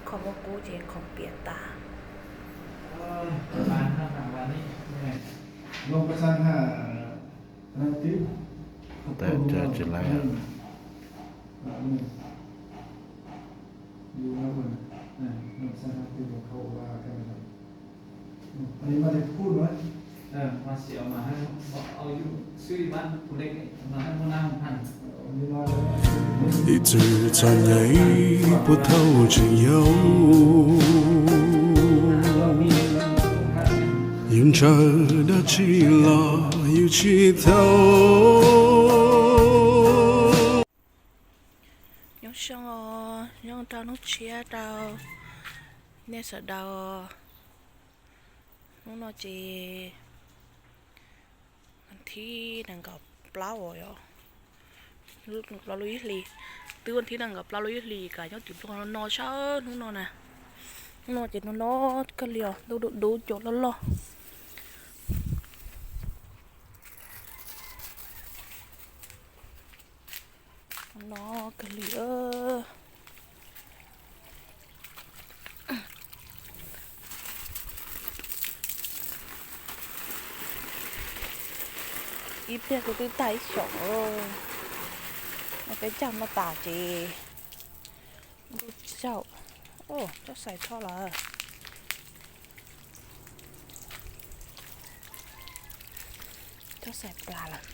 Khoom muaj kub ces khoom piam tas. Ib txwm txom nyem puas thaum tseem yau, yus ntshaw dab tsi los yus tsis tau. Nyob zoo os, nyob rau hnub tshiab rau nej sawv daws. Hnub no ces thib nees nkaum plaub os, plaub lub ib hlis, twb thib nees nkaum plaub lub ib hlis, kav nyob tim Nplog no no sab hnub no na. Hnub no ces no no kawg li os, ntuj dub dub, cua loj loj. No kawg li. Ib pliag kuv twb tag ib xyoos, peb caug noj tas ces ntuj tsaug. Tsob xais thoj lawm. Tsob xais plas lawm.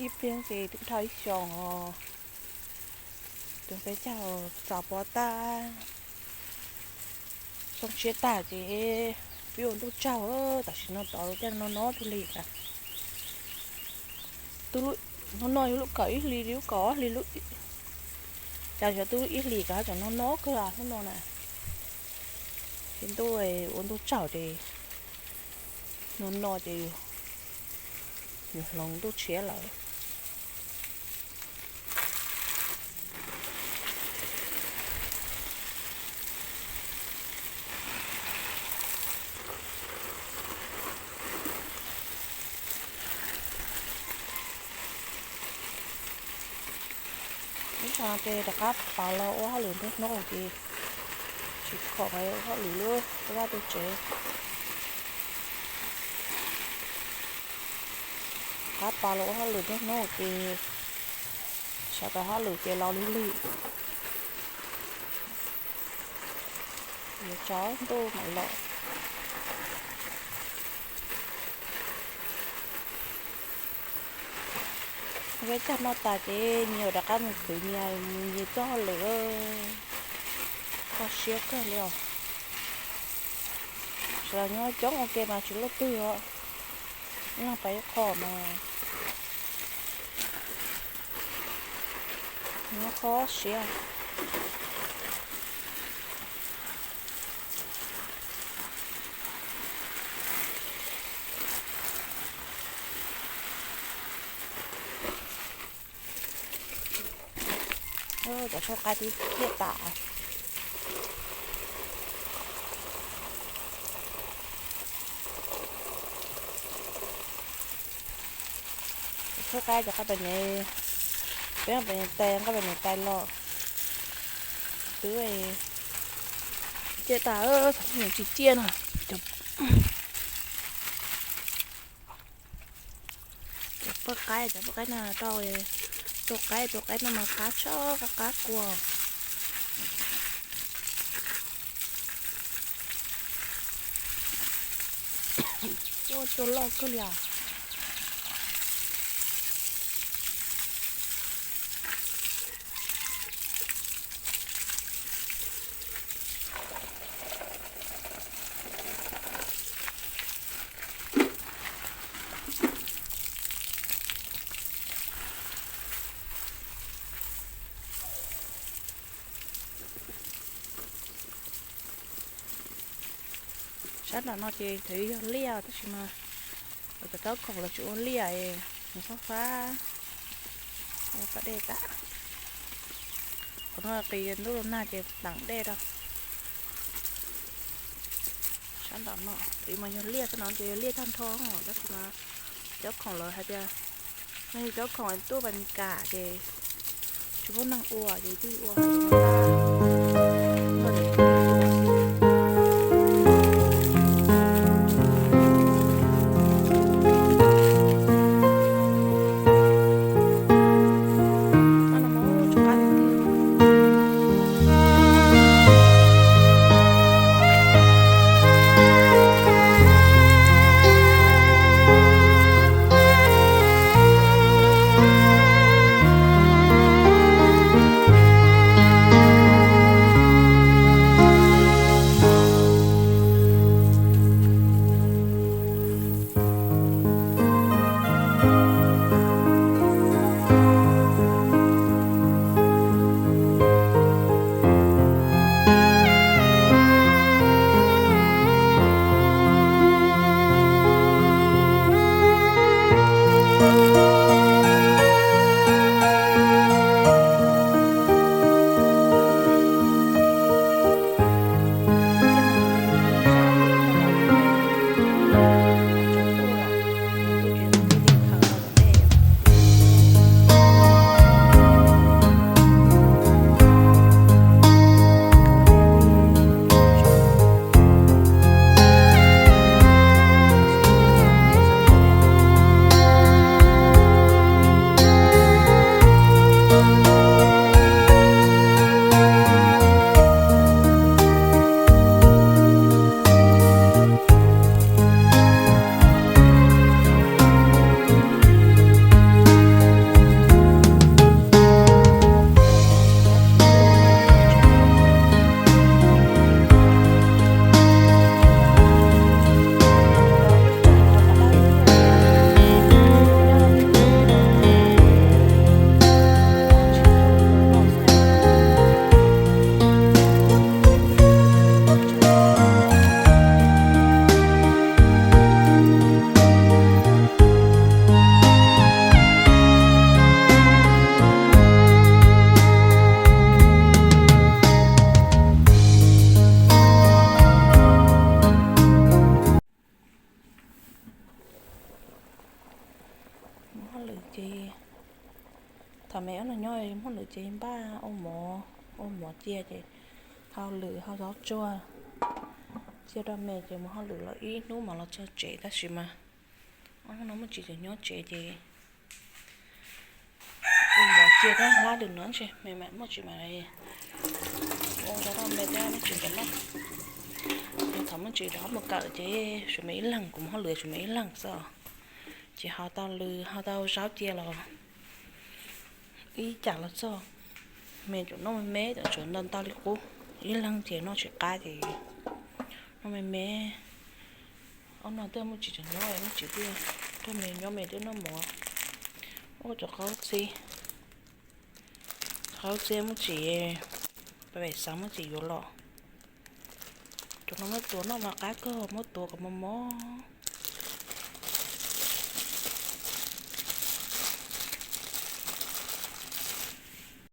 Ib pliag ces twb dhau ib xyoos os. Tus peb caug txaus pov tag, xyoo tshiab tag ces pib ua ntuj tsaug. Tam sim no tod lub caij no no tug li na. Hnub no yog lub kaum ib hlis, lub kaum ob hlis, lub, cas xyov twb ib hlis kav cov no no kawg hnub no na. Ces ntuj ua ntuj tsaug ces no no ces yus hloov ntuj tshiab lawm. Ib tsam ces rov qab pauv los ua hauj lwm nruab hnub ces tsis khom ua hauj lwm lub vaj lub tsev. Rov qab pauv los ua hauj lwm nruab hnub ces sawv daws hauj lwm ces los lig lig. Yuav tsaus ntuj mam los. Peb caug noj tas ces nyias rov qab mus khwv nyias, mus nyias txoj hauj lwm. Kho siab kawg li os. Sawv daws nyob coob ua ke mas tsis luaj twg os. Ib leeg pab ib qho mas nyob kho siab. Cov tshuaj qaib twb ciaj tas. Tshuaj qaib cov qab pem ne, peb pem tais, qab pem ne tais los twb ciaj tas, tsis ciaj no. Cov paj qaib, cov paj qaib no rau, tua qaib, tua qaib no mas qab tshaj qab qab kua. Ua cua loj kawg li os. Sab nram no ces thaum yog liaj tab sis mas lawv cov tsob khoom lawv tsis ua liaj, nws fab fab ua pas dej tas. Qhov no qis ntuj los nag ces teem dej rau. Sab nram no twb mas yog liaj, sab no ces yog liaj tag nrho tab sis mas cov khoom lawv hais tias no yog cov khoom tuaj Vis Mes Kas ces tsis muaj neeg ua ces twb ua Mus hauj lwm ces, thaum me ob no nyob mus hauj lwm ces npaj ua mov, ua mov cia ces hauj lwm hau zaub tsuag cia rau me ces mus hauj lwm los ib hnub mam los txog tsev tab sis mas ob hnub no Muaj Tsis tseem nyob tsev ces ua mov cia thiab hlab lwm no ntshe me mam Muaj Tsis mam ua zaub rau me thiab Muaj Tsis nkawd noj. Ces thaum Muaj Tsis rov qab mus kawm ces tshuav me ib leeg, kuv mus hauj lwm tshuav me ib leeg xwb. Ces hau tau lwm hau tau zaub cia los ib cas los txog, me tsuas noj me me, tsuas ntau ntau li qub, ib leeg ces noj tsis qab ces noj me me. Ob no twb Muaj Tsis tseem nyob, Muaj Tsis twb nrog me nyob, me twb noj mov, ua cov qaub txib, qaub txib Muaj Tsis, pem xav Muaj Tsis yuav los. Cov no muab tuav noj mas qab kawg, muab tuav kom mos mos.